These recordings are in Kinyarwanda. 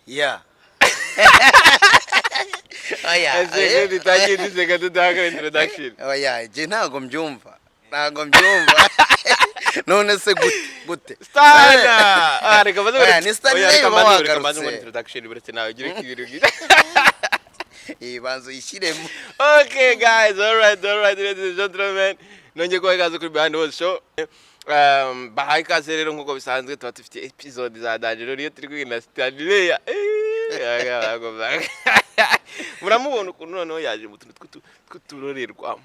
Ya, oya. Ese dutangiye duseka, tudahakora introduction? Oya, njye ntabwo mbyumva, ntabwo mbyumva. None se gute gute? Stana! Ah, reka mbanze. Oya, ni Stanley. Oya, reka uba mbanze, reka mbanze ngo wagarutse. Introduction, uretse nawe ugire ibintu byiza. Iyi banza uyishyiremo. Okay guys, all right, ladies and gentlemen. Nongeye kubaha ikaze kuri Behind the World Show. Bahaye ikaze rero, nk'uko bisanzwe tuba dufite episode za danger. Rero iyo turi kumwe na Stanley, muramubona ukuntu noneho yaje mu tuntu tw'uturorerwamo.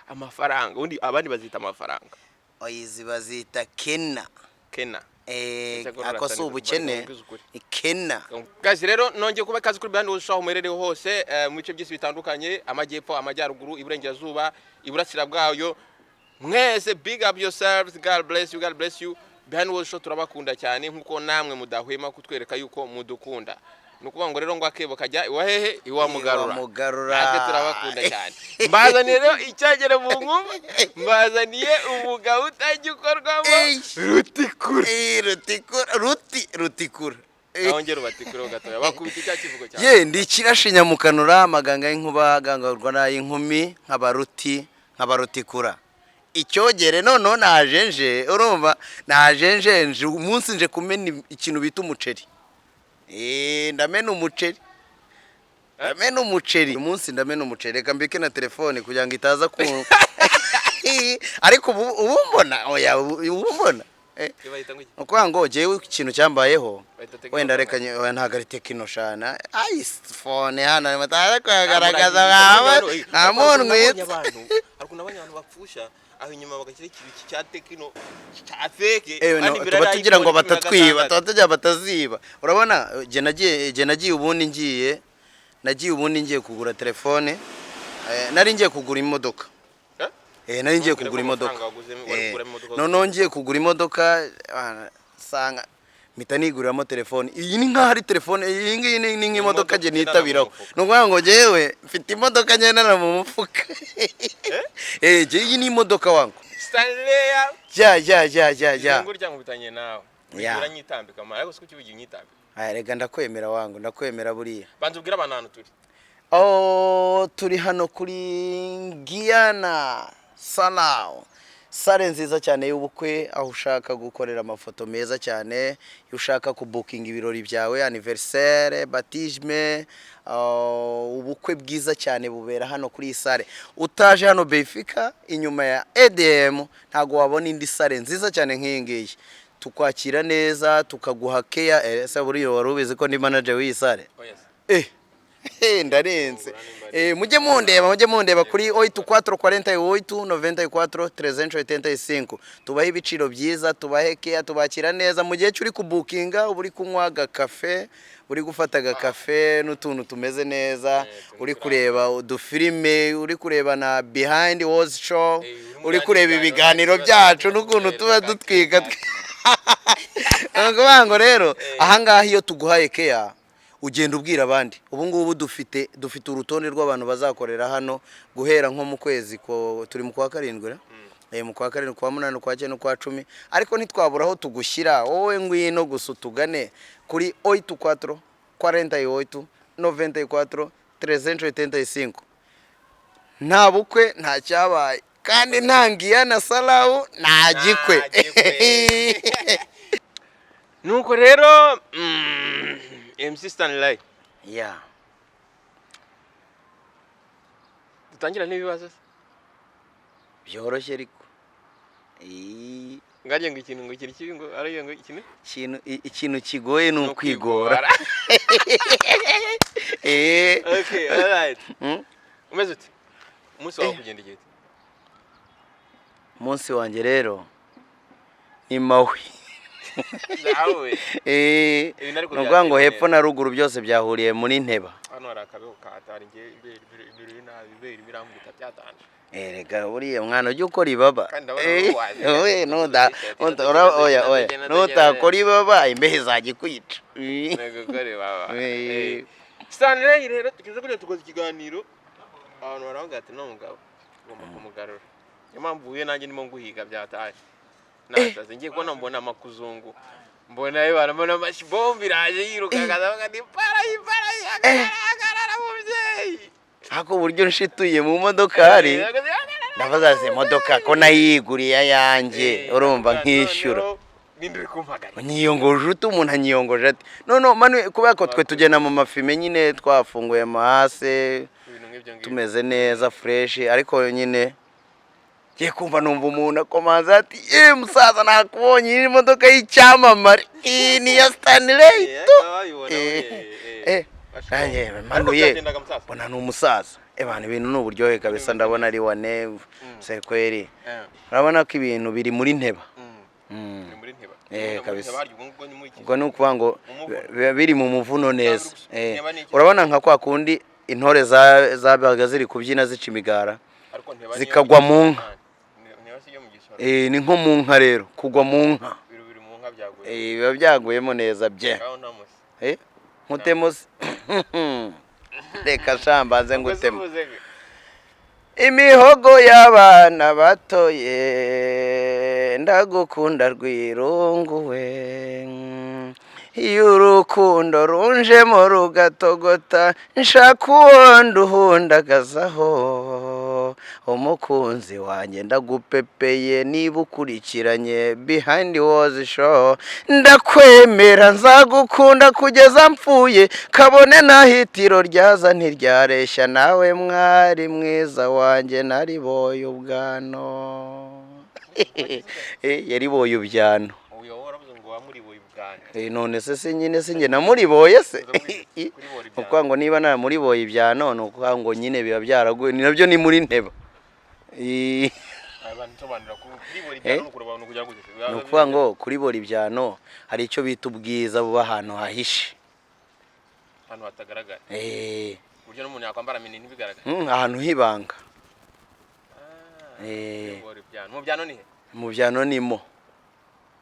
Amafaranga, ubundi abandi bazita amafaranga. Oya, izi bazita kena. Kena. Eh. Cyakora Ako si urasanira, ubukene. ubwiza ukuri. Ni kena. Guys, rero nongeye kuba ikaze kuri Behind the World Show, aho muherereye hose, mu bice by'isi bitandukanye, amajyepfo, amajyaruguru, iburengerazuba, iburasira bwayo, mwese big up yourselves. God bless you, God bless you. Behind the World Show turabakunda cyane, nkuko namwe mudahwema kutwereka yuko mudukunda. Ni ukuvuga ngo rero ngo akebo kajya iwa hehe? Iwa Mugarura. Iwa Mugarura. Natwe turabakunda cyane. Mbazaniye rero icyagere mu nkuba, mbazaniye umugabo utajya ukorwamo. Eish. Rutikura. Eh, rutikura, ruti rutikura. Naho ngera ubatikure gatoya, bakubita icya kivugo cyane. Ye, ndi ikirashe nyamukanura, amaganga y'inkuba agangahurwa n'ay'inkumi, nk'abaruti, nk'abarutikura icyogere. Noneho naje nje, urumva, naje nje nje umunsi nje kumena ikintu bita umuceri. Ndamena umuceri, ndamena umuceri uyu munsi, ndamena umuceri. Reka mbike na telefone kugira ngo itaza ku, ariko ubu mbona, oya, ubu mbona. Bahita ngo iki? Ni ukuvuga ngo jyewe ikintu cyambayeho Bahita Tecno. Wenda reka oya, ntabwo ari Tecno shana, iPhone hano mutaza kuyagaragaza nka muntu. Hari ukuntu nabonye abantu bapfusha aho inyuma bagashyira ikintu cya Tecno cya fake. Eh, no, kandi imbere tuba ari tugira ngo iPhone 16. batatwiba, tuba tugira bataziba. Urabona, jye nagiye ubundi ngiye, nagiye ubundi ngiye kugura telefone, nari ngiye kugura imodoka. Eh? Eh, nari ngiye Ntumbwire kugura ko imodoka. amafaranga waguze wari kuguramo imodoka. Noneho ngiye kugura imodoka, sanga mpita niguriramo telefone. Iyi ni nkaho ari telefone, iyi ngiyi ni nk'imodoka Imodoka njye ugendana mu nitabiraho. mufuka. Ni ukuvuga ngo njyewe mfite imodoka ngendana mu mufuka. Eh, njye iyi ni imodoka wangu. Stanley. Jya jya jya jya jya. Izungu ryangubitanye nawe. Ya. Uranyitambika mara, ariko siko ukivugira unyitambika. Aya, rega ndakwemera wangu, ndakwemera buriya. Banza ubwire abantu ahantu turi. Oh, turi hano kuri Giyana Salao, salle nziza cyane y'ubukwe, aho ushaka gukorera amafoto meza cyane, iyo ushaka kubukinga ibirori byawe, anniversaire, baptême, ubukwe bwiza cyane bubera hano kuri iyi salle. Utaje hano Benfica inyuma ya EDM, ntabwo wabona indi salle nziza cyane nk'iyi ngiyi. Tukwakira neza, tukaguha keya. Ese buriya wari ubizi ko ndi manager w'iyi salle? Oh yes. Eh, ndarenze. Mujye mundeba, mujye mundeba kuri 84 48 94 385. Tubahe ibiciro byiza, tubahe keya, tubakira neza. Mu gihe cy'uri kubukinga, uba uri kunywa agakafe, uri gufata agakafe n'utuntu tumeze neza, uri kureba udufilime, uri kureba na Behind Walls Show, Eh, uri mu uri kureba ibiganiro ibiganiro byacu n'ukuntu tuba dutwika. Ni ukuvuga ngo rero ahangaha iyo tuguhaye keya, ugenda ubwira abandi. Ubu ngubu dufite urutonde rw'abantu bazakorera hano guhera nko mu kwezi ko turi mu kwa karindwi ra? Mu kwa karindwi, kwa munani, kwa cyenda, kwa 10, ariko ntitwabura aho tugushyira. Wowe ngwino gusa utugane kuri 84 48 94 385. Nta bukwe nta cyabaye, kandi nta Ngiyana Salawu nta gikwe. Nta gikwe. Nuko rero, MC Stanley, ya. Dutangira n'ibibazo se? Byoroshye ariko. Ngarye ngo ikintu, ngo ikintu kibi, ngo ariyo ngo ikintu ikintu kigoye ni ukwigora. Okay, alright. Umeze ute? Umunsi wawe kugenda igihe? Umunsi wanjye rero ni mawe. Nawe. Ibintu ariko Ni ukuvuga ngo byateye hepfo na ruguru byose byahuriye muri Nteba. Hano hari akabeho katari ngiye ibere ibere nabi, ibere birambita byatanje. Erega buriya mwana ujya ukora ibaba. Kandi ndabona waje. Oya, oya oya, nutakora ibaba imbeho izajya ikwica. Ntego kore baba. Eh. Stanley rero, tugeze kuri tukoze ikiganiro, abantu baravuga ati: "No mugabo ugomba kumugarura." Niyo mpamvu uhuye nanjye ndimo nguhiga byataye, nasaze ngiye kubona mbona amakuzungu. Mbona yo barabona amashibombe iraje yirukanka, ndavuga nti parayi parayi, hagarara mubyeyi. Ariko uburyo nshituye mu modoka hari, ndavuga izi modoka ko nayiguriye ayanjye, urumva nkishyura. Ninde uri kumpagarika? Nyiyongoje ute? Umuntu anyiyongoje ate? None manu kubera ko twe tugenda mu mafime nyine twafunguye amahase, Ibintu nk'ibyo ngibyo. Tumeze neza fresh, ariko nyine ngiye kumva numva umuntu akomanza ati: "Ye musaza, nakubonye, iyi ni imodoka y'icyamamare, iyi ni iya Stanley tu." Nanjye manuye Byagendaga, musaza. Mbona ni umusaza. Ebana, ibintu ni uburyohe kabisa, ndabona ari wane sekweri. Urabona ko ibintu biri muri nteba. Ni muri nteba. Eh, kabisa. Nteba harya ubwo ngubwo ni muri iki? Ubwo ni ukuvuga ngo Umuvuno. Biba biri mu muvuno neza. Nteba ni iki? Urabona nka kwa kundi intore zabaga ziri kubyina zica imigara, Ariko nteba niyo zikagwa mu nka. Nteba si iyo mu gisoro? Ni nko mu nka rero, kugwa mu nka. Biri mu nka byaguye. Biba byaguyemo neza bye. Ngaho nta musi. Nkutemo se? Reka shambanze ngutemo. Ubwo se uvuze Imihogo y'abana batoye, ndagukunda rwirunguwe, iyo urukundo runjemo rugatogota, nshaka uwo nduhundagazaho. Umukunzi wanjye, ndagupepeye niba ukurikiranye Behind Was Show, ndakwemera, nzagukunda kugeza mpfuye, kabone n'ahitiro ryaza ntiryareshya nawe, mwari mwiza wanjye, nariboye ubwano. Yariboye ubyano. Uyu waravuze ngo wamuriboye ubwanwa. None se si nyine si njye namuriboye se? Kuribora Ni ukuvuga ngo niba naramuriboye ibyano, ni ukuvuga ngo nyine biba byaraguye, ni nabyo ni muri nteba. Abantu nsobanura ko kuribora ibyano ni ukureba abantu kugira ngo Ni ukuvuga ngo kuribora ibyano, hari icyo bita ubwiza buba ahantu hahishe. Ahantu hatagaragara. Uburyo n'umuntu yakwambara mini ntibigaragare. Ahantu h'ibanga. Ah, kuribora ibyano. Mu byano ni he? Mu byano ni mo.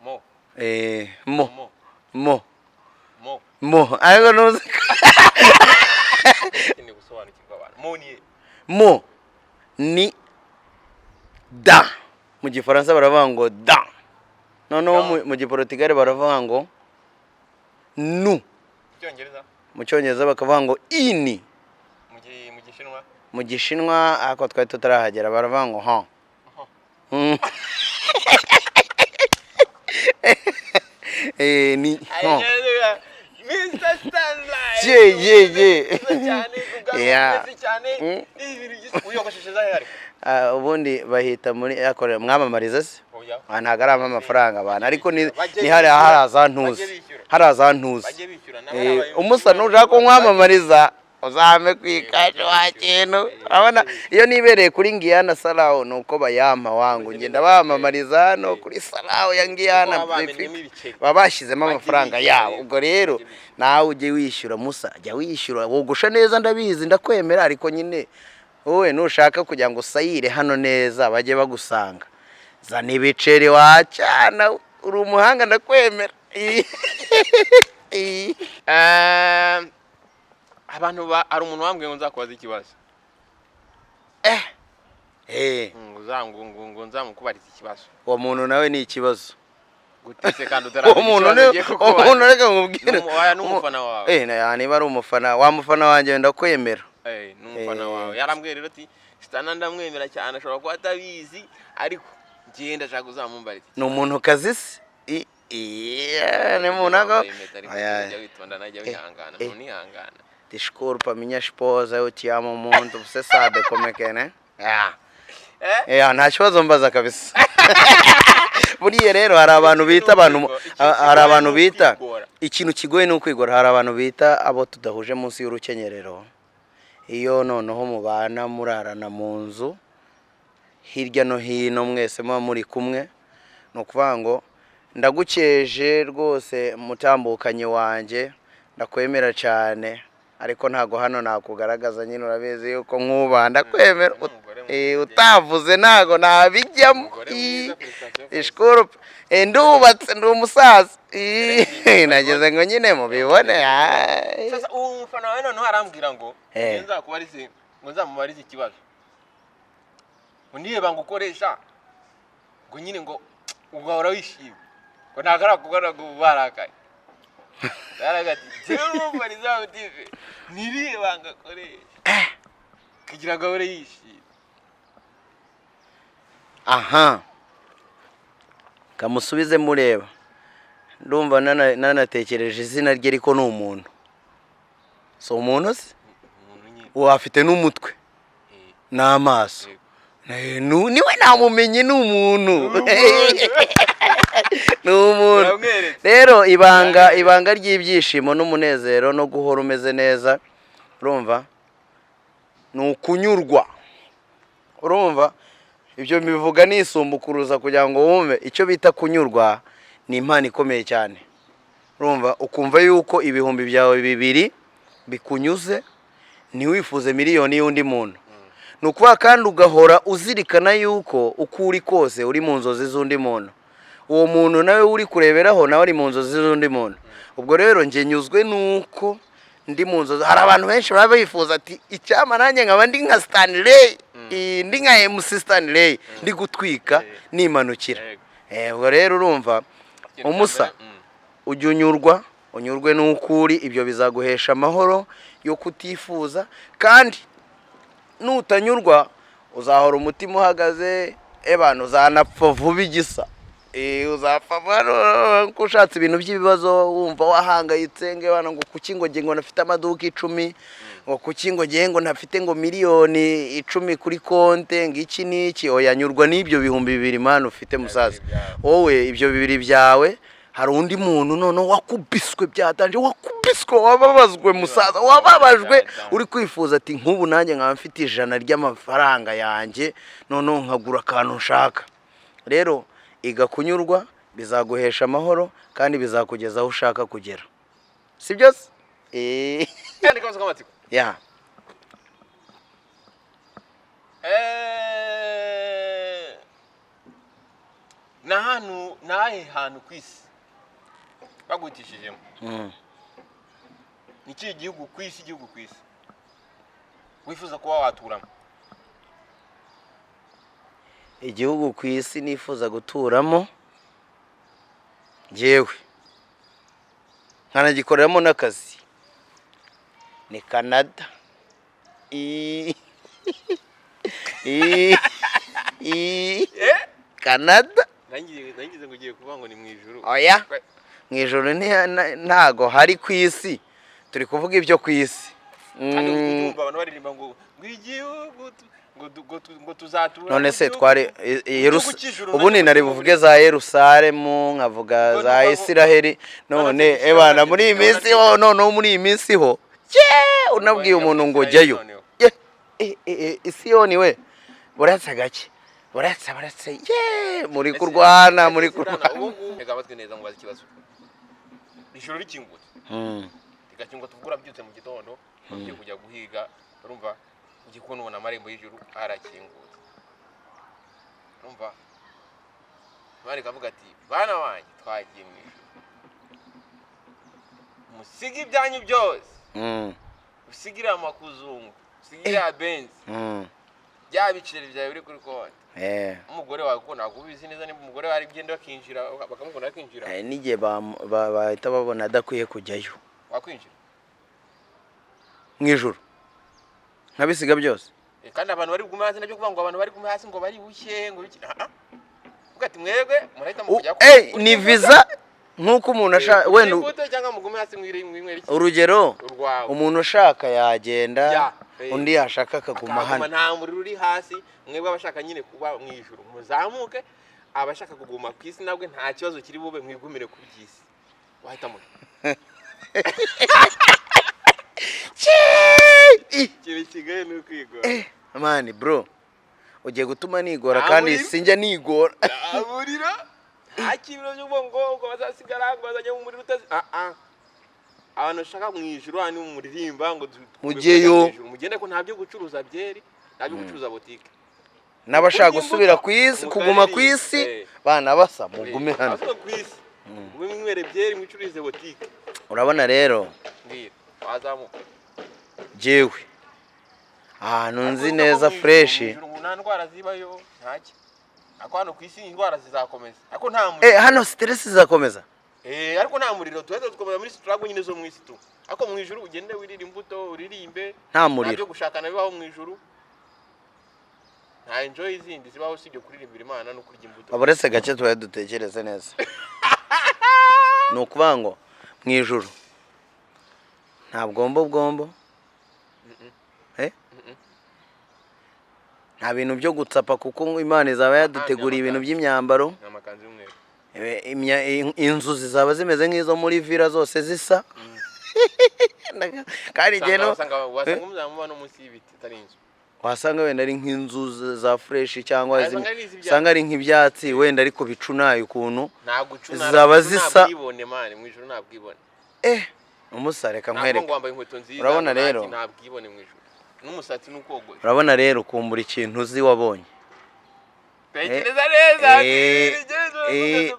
Mo. Mo. Mo. Mo. Mo. Mo, ariko ntuzi Ni gusobanukirwa abantu. Mo ni he? Mo ni da, mu Gifaransa baravuga ngo da, noneho mu Giportugal baravuga ngo nu. Icyongereza? Mu Cyongereza bakavuga ngo ini. Mu Gishinwa? Mu Gishinwa, ariko twari tutarahagera, baravuga ngo ha. Ni ha. Mr. Stanley. Ye, ye, ye. Cyane ubwanwa bwiza cyane. Ibintu byiza. Wiyogosheshe ahe ariko? Ah, ubundi bahita muri akorera mwamamariza se? Oya. Ah, ntabwo ari amafaranga abantu, ariko ni Bajye ni hariya bishyura. hari za ntuzi. Bajye bishyura. Hari za ntuzi. Bajye bishyura nabo. Umusa nushaka ko nkwamamariza, uzame kwikaje wa kintu. Urabona iyo nibereye kuri Ngiyana Salawu, ni uko bayampa wangu, ngenda bamamariza hano kuri Salawu ya Ngiyana. Kuko baba bamenyemo ibiceri. Baba bashyizemo Bajye amafaranga bishyura yabo. rero. Ubwo rero Bajye bishyura. nawe ujye wishyura, musa, jya wishyura wogosha neza, ndabizi, ndakwemera, ariko nyine wowe nushaka kugira ngo usayire hano neza bajye bagusanga, zana ibiceri wacana, uri umuhanga, ndakwemera. Abantu ba hari umuntu wambwiye ngo nzakubaza ikibazo. Ngo ngo nzamukubariza ikibazo. Uwo muntu nawe ni ikibazo. Gutese kandi Uwo utaramenya muntu ikibazo ni ugiye uwo kukubaza. muntu, reka nkubwire. Oya, ni umufana wawe. Niba ari umufana wa mufana wanjye, ndakwemera. Ni umufana wawe. Yarambwiye rero ati: "Sitana ndamwemera cyane, ashobora kuba atabizi, ariko njyewe ndashaka uzamumbariza." Ni umuntu kazi se? Ni umuntu ako Wambaye impeta, ariko Oya. ujya witonda, najya wihangana, umuntu nihangana. Desculpa, minha esposa, eu te amo muito, você sabe como é que é, né? Yeah. Eh? Yeah, nta kibazo mbaza kabisa. Buriya rero hari abantu bita abantu Ikintu hari abantu kigoye ni bita ukwigora. Ikintu kigoye ni ukwigora. Hari abantu bita abo tudahuje munsi y'urukenyerero. Iyo noneho mubana, murarana mu nzu, hirya no hino mwese muba muri kumwe, ni ukuvuga ngo ndagukeje rwose mutambukanyi wanjye, ndakwemera cyane, ariko ntago hano nakugaragaza nyine, urabizi yuko nkuba ndakwemera. Umugore Utavuze ntago nabijyamo. Umugore mwiza, félicitations. Ishkuru. Ndubatse, ndi umusaza. Nageze ngo nyine mubibone. Ay. Sasa uwo mufana wawe noneho arambwira ngo nzakubarize, ngo nzamubarize ikibazo, ngo niba ngo ukoresha ngo nyine ngo ugahora wishimye, ngo Ngo ntabwo ari akubona ngo barakaye. Yaraga ati njyewe urumva ni butike, ni irihe banga akoresha kugira ngo ahore yishimye? Aha kamusubize mureba, ndumva nanatekereje izina rye, ariko ni umuntu, si umuntu se? Umuntu nyine. Uwo afite n'umutwe n'amaso. Yego. Niwe namumenye, ni umuntu, ni umuntu. Uramweretse. Rero ibanga ry'ibyishimo n'umunezero no guhora umeze neza, urumva, ni ukunyurwa. Urumva, ibyo mbivuga nisumbukuruza kugira ngo wumve icyo bita kunyurwa. Ni impano ikomeye cyane. Urumva, ukumva yuko 2000 bikunyuze, ntiwifuze miliyoni y'undi muntu. Ni ukuvuga kandi ugahora uzirikana yuko uko uri kose uri mu nzozi z'undi muntu, uwo muntu nawe uri kureberaho nawe ari mu nzozi z'undi muntu. Ubwo rero njye nyuzwe nuko ndi mu nzozi. Hari abantu benshi baba bifuza ati: "Icyama nanjye nkaba ndi nka Stanley, ndi nka MC Stanley, ndi gutwika nimanukira." Yego. Ubwo rero urumva umusa, ujya unyurwa, unyurwe n'uko uri. Ibyo bizaguhesha amahoro yo kutifuza. Kandi nutanyurwa uzahora umutima uhagaze, ebana uzanapfa vuba igisa. Uzapfa vuba kuko ushatse ibintu by'ibibazo, wumva wahangayitse ngo ebana, ngo kuki ngo nge ngo ntafite amaduka 10, ngo kuki ngo nge ngo ntafite ngo miliyoni 10 kuri konte, ngo iki n'iki. Oya, nyurwa n'ibyo 2000 mani ufite, musaza. Wowe ibyo bibiri byawe, hari undi muntu noneho wakubiswe byatanje, wakubiswe, wababazwe, musaza, wababajwe, uri kwifuza ati: "Nk'ubu nanjye nkaba mfite 100 ry'amafaranga yanjye, noneho nkagura akantu nshaka." Rero iga kunyurwa, bizaguhesha amahoro kandi bizakugeza aho ushaka kugera, si byo se? Kandi kabazo k'amatsiko. Ya. Ni ahantu, ni ahahe hantu ku isi baguhitishijemo? Ni ikihe gihugu ku isi, igihugu ku isi wifuza kuba waturamo? Igihugu ku isi nifuza guturamo njyewe nkanagikoreramo n'akazi ni Canada. Canada. Nangize ngo ugiye kuvuga ngo ni mu ijuru. Oya, mu ijoro ntago hari ku isi, turi kuvuga ibyo ku isi. Kandi ujya abantu baririmba ngo igihugu ngo tuzatura None mu se gihugu. twari Gihugu cy'ijuru. Ubundi nari buvuge za Yerusalemu, nkavuga Ngo za Isiraheli. None none se ebana muri iyi minsi ho, noneho muri iyi minsi ho ye, unabwiye umuntu ngo jyayo. Noneho. Ye, Isiyoni we, buretse gake, buretse ye, muri kurwana, muri kurwana. Ubu ngubu tega amatwi neza ngo ubaze ikibazo. Ijoro rikingutse, rigakinguka, tuvuga urabyutse mu gitondo ugiye kujya guhiga, urumva ugiye kubona ubona amarembo y'ijuru arakingutse, urumva Imana ikavuga ati: "Bana banjye, twagiye mu ijuru, musige ibyanyu byose, usigire amakuzungu, usigire iriya Benz, bya biceri byawe biri kuri konti, umugore wawe, kuko ntabwo ubizi neza niba umugore wawe ari bugende bakinjira, bakamukunda bakinjira." Hari n'igihe bahita babona adakwiye kujyayo. Wakwinjira? Mu ijuru nkabisiga byose? Kandi abantu bari bugume hasi, nabyo kuvuga ngo abantu bari bugume hasi ngo bari bushye ngo biki, ah ah, uvuga ati mwebwe murahita mukujya Ni visa nk'uko umuntu ashaka wenda imbuto, cyangwa mugume hasi mwire mwinywere iki? Urugero, Urwawe. umuntu ushaka yagenda, Ya, undi yashaka akaguma akaguma. Hano. Nta muriro uri hasi. Mwebwe abashaka nyine kuba mu ijuru muzamuke, abashaka kuguma ku isi nabwe nta kibazo kiri bube, mwigumire ku by'isi. Wahitamo? Ikintu kigaye ni ukwigora. Man, bro, ugiye gutuma nigora. Nta Kandi muriro. sinjya nigora. Nta muriro, nta kibiro by'ubwo ngo bazasigara, ngo bazajya mu muriro utazi. Ah ah, abantu bashaka mu ijuru hano muririmba ngo Mujyeyo. mu ijuru, mugende, ko nta byo gucuruza byeri, nta byo gucuruza botike. N'abashaka Kurya gusubira imbuto, ku isi, kuguma ku isi, bana basa mugume hano. Abasuka ku isi mube mwinywere byeri, mwicururize botike. Urabona rero, Mbwira, wazamuka? jyewe ahantu nzi Ariko neza mu ijuru, fresh. Mu ijuru ngo nta ndwara zibayo, ntacyo. Ariko hano ku isi indwara zizakomeza, ariko nta muriro. Hano stress zizakomeza. Ariko nta muriro, tuheze dukomeza muri struggle nyine zo mu isi tu. Ariko mu ijuru ugende wirire imbuto, uririmbe. Nta muriro. Byo gushakana bibaho mu ijuru, nta enjoy zindi zibaho usibye kuririmbira Imana no kurya imbuto. Uretse gake, tubaye dutekereze neza. Ni ukuvuga ngo mu ijuru nta bwombo bwombo, eh? Nta bintu byo gutsapa, kuko Imana izaba yaduteguriye ibintu by'imyambaro. Ni amakanzu y'umweru. Inzu zizaba zimeze nk'izo muri villa zose zisa, kandi igihe Wasanga muzamuba no munsi y'ibiti, atari inzu. Wasanga wenda ari nk'inzu za fresh, cyangwa Wasanga ari iz'ibyatsi. usanga ari nk'ibyatsi wenda, ariko bicunaye ukuntu. Nta gucuna. Zaba zisa. Nta bwibone man, mu ijuru nta bwibone. Umusa, reka Ntabwo nkwereke. ngo wambaye inkweto nziza. Urabona Ngo rero? nta bwibone mu ijuru, n'umusatsi n'ukogoye. Urabona rero, kumbura ikintu uzi wabonye. Tekereza neza.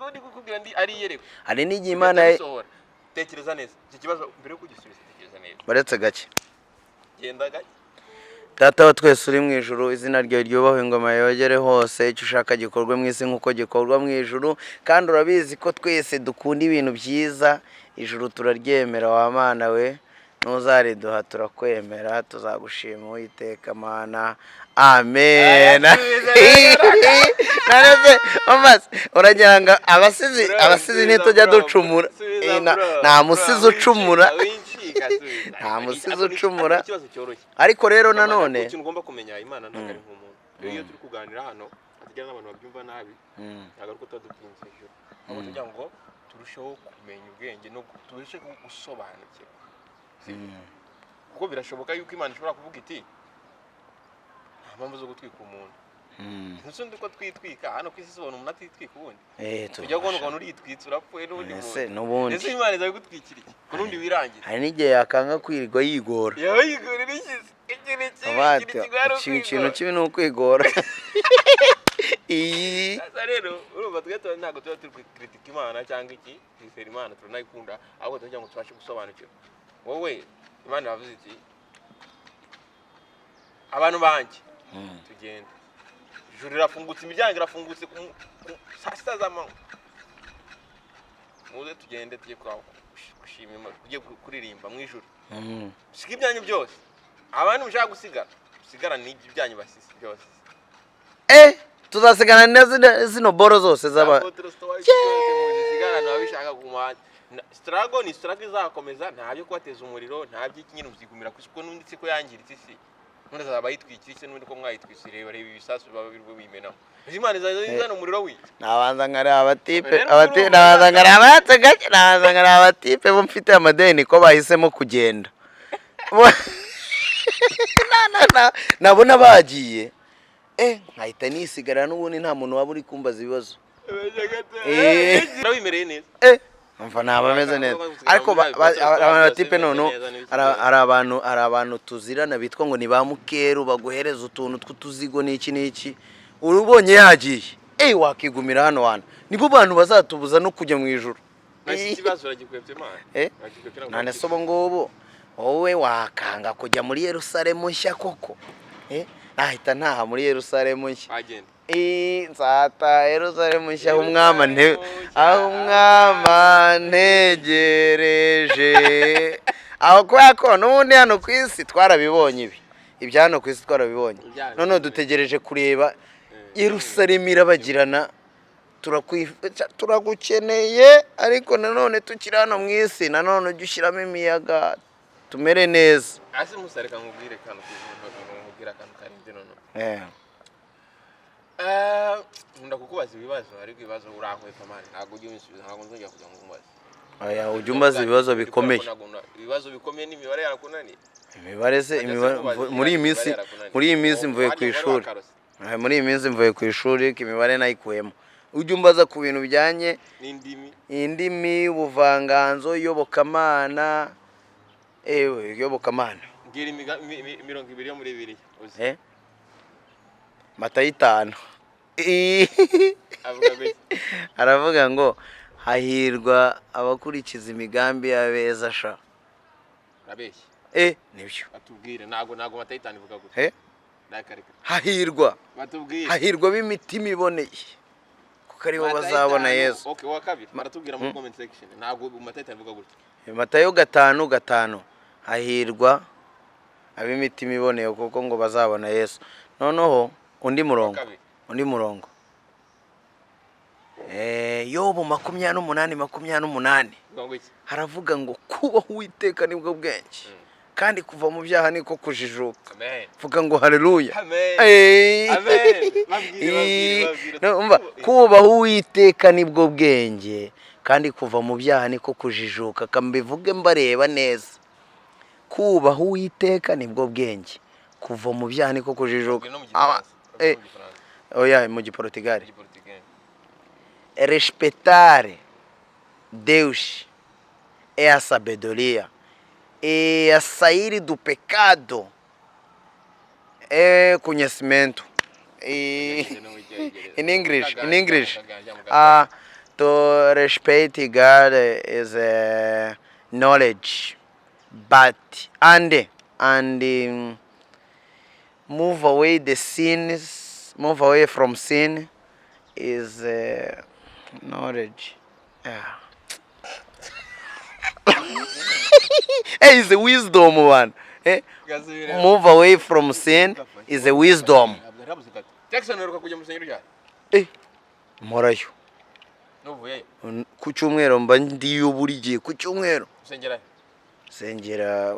Ndi kukubwira, ndi ari iyerekwa. Hari n'igihe Imana Irabisohora. Tekereza neza icyo kibazo mbere yo kugisubiza, tekereza neza. Baretse gake. Genda gake. Data wa twese uri mu ijuru, izina ryawe ryubahwe, ingoma yogere hose, icyo ushaka gikorwe mu isi nk'uko gikorwa mu ijuru. Kandi urabizi ko twese dukunda ibintu byiza. Ijuru turaryemera, wa Mana we, ntuzariduha turakwemera, tuzagushima Uwiteka Mana, amen. Narebe umase, uragira ngo abasizi, abasizi ntitujya ducumura. Nta musizi ucumura, nta musizi ucumura. Ikibazo cyoroshye. Ariko rero nanone Ikintu ugomba kumenya, Imana ntabwo ari nk'umuntu. Rero iyo turi kuganira hano hatagira n'abantu babyumva nabi, ntabwo ari uko tuba dutinze hejuru, ahubwo tugira ngo turusheho kumenya ubwenge no turusheho gusobanukirwa. Sibyo? Kuko birashoboka yuko Imana ishobora kuvuga iti: "Nta mpamvu zo gutwika umuntu." Ntuse undi ko twitwika hano ku isi, ubona umuntu atitwika ubundi? Ujya kubona ukabona uritwitse, urapfuye n'ubundi Ese muntu. N'ubundi. Ese Imana iza gutwikira iki ko n'undi wirangiza? Hari n'igihe yakanga kwirirwa yigora. Yawe yigorera iki? Ikintu kibi, Bati, ikintu kigoye ari ikintu ukwigora. kibi ni ukwigora iyi. Sasa rero urumva, twe tuba ntabwo tuba turi kritika Imana cyangwa iki, twizera Imana, turanayikunda, ahubwo tugira ngo tubashe gusobanukirwa. Wowe, Imana iravuze iti: "Abantu banjye, tugende." Ijuru rirafungutse, imiryango irafungutse ku saa 6 z'amanywa. "Muze tugende, tujye gushima Imana, tujye kuririmba mu ijuru." Siga ibyanyu byose, abandi mushaka gusigara, musigarane n'ibyo byanyu basize byose. Tuzasigana na zino boro zose z'aba Sigarana ababishaka kuguma. Struggle ni struggle izakomeza, nta byo kubateza umuriro, nta by'iki nyine, muzigumira ku isi, kuko n'undi siko yangiritse isi, n'undi azaba ayitwikira isi n'undi ko mwayitwise. Reba, reba ibisasu baba biri bimenamo. Imana izaza izana umuriro w'iki? Nabanza nkareba abatipe. Rero urumva- Nabanza nkareba abatse gake, nabanza nkareba abatipe bo mfite amadeni ko bahisemo kugenda. Nabona bagiye, nkahita nisigara n'ubundi nta muntu waba uri kumbaza ibibazo. Wimereye neza. Umva, naba ameze neza, ariko abantu batipe noneho hari abantu tuzirana bitwa ngo ni ba mukeru, baguhereza utuntu tw'utuzigo n'iki n'iki. Urubonye yagiye, wakigumira hano hantu. Nibo bantu bazatubuza no kujya mu ijuru. Nasi ikibazo uragikwepye Imana. Uragikwepye, ntabwo. None se ubu ngubu wowe wakanga kujya muri Yerusalemu nshya koko? Nahita ntaha muri Yerusalemu nshya. Wagenda. Nzata Yerusalemu nshya, aho umwami aho umwami ntegereje aho, kubera ko n'ubundi hano ku isi twarabibonye. Ibi ibya hano ku isi twarabibonye. Noneho dutegereje kureba Yerusalemu irabagirana. Turagukeneye, ariko nanone tukiri hano mu isi, nanone ujye ushyiramo imiyaga tumere neza. Hasi musa, reka nkubwire akantu, nkubwire akantu karenze noneho. Nkunda kukubaza ibibazo, ariko ibibazo urankwepa man, ntabwo ujya ubisubiza, ntabwo nzongera kugira ngo nkubaze. Oya, ujya umbaza ibibazo bikomeye. Ibibazo bikomeye n'imibare yarakunaniye. Imibare se, imibare muri iyi minsi, mvuye ku ishuri. Muri iyi minsi mvuye ku ishuri, ariko imibare nayikuyemo. Ujya umbaza ku bintu bijyanye n'indimi. Indimi, ubuvanganzo, iyobokamana, ewe iyobokamana. Mbwira imirongo ibiri yo muri Bibiliya uzi. Matayo 5. Avuga gutya. Aravuga ngo hahirwa abakurikiza imigambi y'abeza sha. Urabeshya. Nibyo. Batubwire, ntabwo Matayo 5 ivuga gutya. Ndakareka. Hahirwa Batubwire. hahirwa b'imitima iboneye. kuko aribo Matayo bazabona 5, Yesu. Okay, uwa kabiri baratubwira muri comment section. Ntabwo Matayo 5 ivuga gutya. Matayo 5:5, hahirwa ab'imitima iboneye, kuko ngo bazabona Yesu. Noneho undi murongo, Kabiri. undi murongo, Yobu 28:28. Uvuga ngo iki? Haravuga ngo kubaho Uwiteka nibwo bwenge, kandi kuva mu byaha niko kujijuka. Amen. Vuga ngo haleluya. Amen. Eh. Amen. Babwire, babwire, babwire. No, umva, kubaha Uwiteka nibwo bwenge, kandi kuva mu byaha niko kujijuka. Kambivuge mbareba neza: kubaha Uwiteka nibwo bwenge, kuva mu byaha niko kujijuka. Babwire no mu Gifaransa. Babwire mu Gifaransa. Oya, mu Giportugali. Mu Giportugali. Respeitar Deus é a sabedoria, e a sair do pecado é conhecimento. E in English, in English, to respect God is a knowledge, but and move away the sins, move away from sin is knowledge. Yeah. Hey, is a wisdom one. Eh? Move away from sin is a wisdom. Jackson, uheruka kujya mu rusengero ryari? Eh, mporayo. N'uvuyeyo? Ku cyumweru mba ndiyo, buri gihe ku cyumweru. Usengera he? Sengera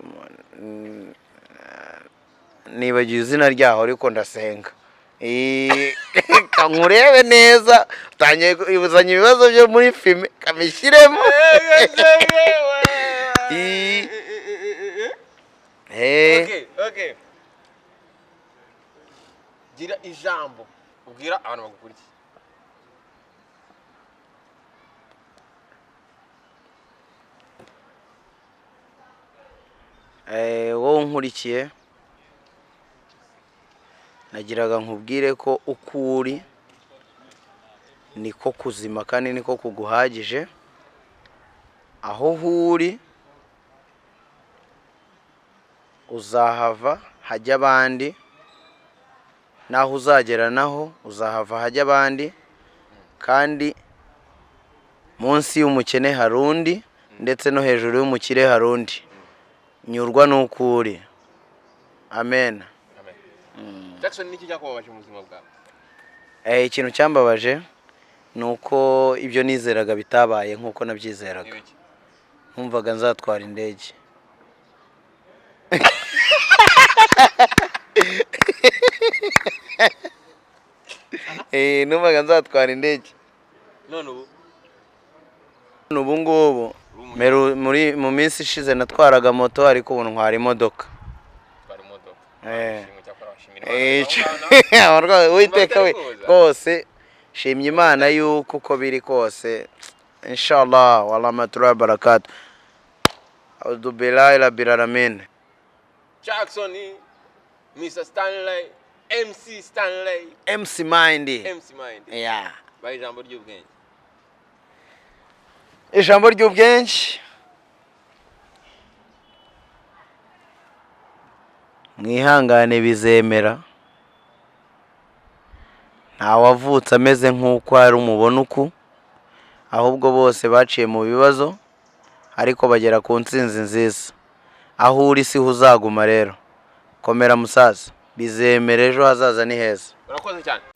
nibagiwe izina ryaho, ariko ndasenga. Kankurebe neza, utangiye uzanye ibibazo byo muri filime, kamishyiremo. Okay, gira ijambo ubwira abantu bagukurikiye. Wowe unkurikiye, nagiraga nkubwire ko uko uri niko kuzima kandi niko kuguhagije. Aho uri uzahava hajya abandi, naho uzagera naho uzahava hajya abandi, kandi munsi y'umukene hari undi, ndetse no hejuru y'umukire hari undi. Nyurwa n'uko uri. Amen. Amen. Jackson, niki cyakubabaje mu buzima bwawe? Ikintu cyambabaje ni uko ibyo nizeraga bitabaye nk'uko nabyizeraga. Ni ibiki? Numvaga nzatwara indege. Numvaga nzatwara indege. None ubu? Ubu ngubu muri mu minsi ishize natwaraga moto, ariko ubu ntwara imodoka. Twara imodoka. Eh. Ishimwe, cyakora washimira Imana. Abarwayi, Uwiteka we. Kuza. Rwose shimye Imana yuko uko biri kose, inshallah warahmatullahi barakatu, audubillahi rabbil alamin. Jackson, Mr Stanley, MC Stanley. MC Mind. MC Mind. Yeah. Baha ijambo ry'ubwenge. Ijambo ry'ubwenge: mwihangane, bizemera. Ntawavutse ameze nk'uko ari umubona uku, ahubwo bose baciye mu bibazo, ariko bagera ku ntsinzi nziza. Aho uri siho uzaguma. Rero komera musaza, bizemera, ejo hazaza ni heza. Urakoze cyane.